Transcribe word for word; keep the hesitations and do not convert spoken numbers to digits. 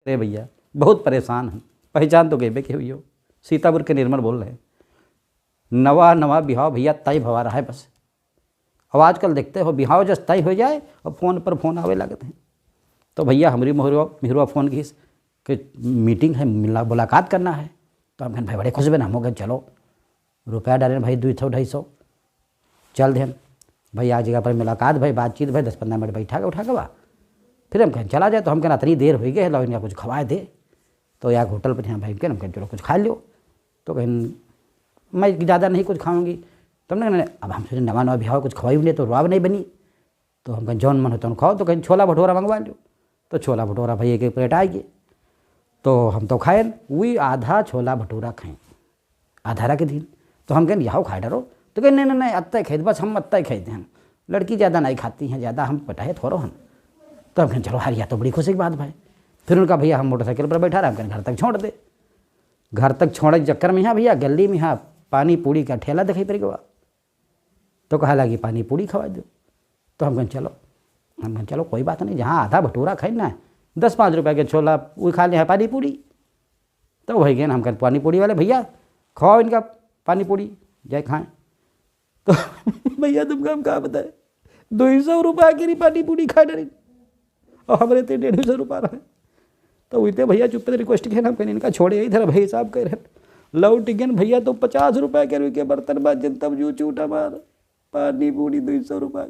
अरे भइया, बहुत परेशान हैं, पहचान तो गइबे के हुई हो, सीतापुर के निर्मल बोल रहे हैं। नवा नवा बिहाव भइया तय भवा रहा है बस। अब आजकल देखते हो बिहाव जस तय हो जाए और फोन पर फोन आवे लगत हैं। तो भइया हमरी मोहरुआ मिहरुआ फोन किहिस कि मीटिंग है, मिला मुलाकात करना है। तो हम कहेन भाई बड़े खुश बे ना, हम कहेन चलो। रुपया डालेन भाई दुई सौ ढाई सौ, चल देन। भाई आज जगह पर मुलाकात भाई, बातचीत भाई, दस पन्द्रह मिनट बैठा के उठा के बा। फिर हम कहेन चला जाए, तो हम कहेन अतनी देर होइ गए है, लाओ इनका कुछ खवाए दे। तो या होटल पर यहाँ भाई के हम कहेन चलो कुछ खा लियो। तो कहेन मैं ज़्यादा नहीं कुछ खाऊंगी। तो हमने कहा, अब हम सोचे नवा नवा बिहाव कुछ खवाई नहीं तो रुआब नहीं बनी। तो हम कहेन जौन मन हो तौन खाओ। तो कहेन छोला भटूरा मंगवा लियो। तो छोला भटूरा भाई एक एक प्लेट आइगे। तो हम तो खाएन, वही आधा छोला भटूरा खाएन, आधा रख दीन। तो हम कहेन यहू खाए डरो। तो कहेन नहीं नहीं नहीं, अत्ता ही खाइत, बस हम अत्ता ही खाइत हैं, लड़की ज़्यादा नहीं खाती हैं, ज़्यादा हम पटाए थोड़ो हम। तो हम कहेन चलो हरिया तो बड़ी खुशी की बात भाई। फिर उनका भइया हम मोटरसाइकिल पर बैठा रहे, हम कहेन घर तक छोड़ दे। घर तक छोड़े के चक्कर में यहाँ भइया गली में यहाँ पानी पूड़ी का ठेला दिखाई पड़ गवा। तो कहा लागी पानी पूड़ी खवा दो। तो हम कहेन चलो, हम कहेन चलो कोई बात नहीं, जहाँ आधा भटूरा खाई ना, दस पाँच रुपया के छोला वो खा ले पानी पूड़ी। तो वही गए हम कहेन पानी पूड़ी वाले भइया खवाओ इनका पानी पूड़ी, जाए खाएं। तो भइया तुमको हम का बताए, दुई सौ रुपया की पानी पूड़ी खा डरी और हमरे ते डेढ़ सौ रुपया रहे। तो उइते भइया चुप्पे रिक्वेस्ट किहेन, हम कहेन इनका छोड़े इधर भाई साहब कह रहे। लौट गए भइया तो पचास रुपया के रुई के बर्तन बाजन तब जू चूटा मार पानी पूड़ी दुई सौ रुपया।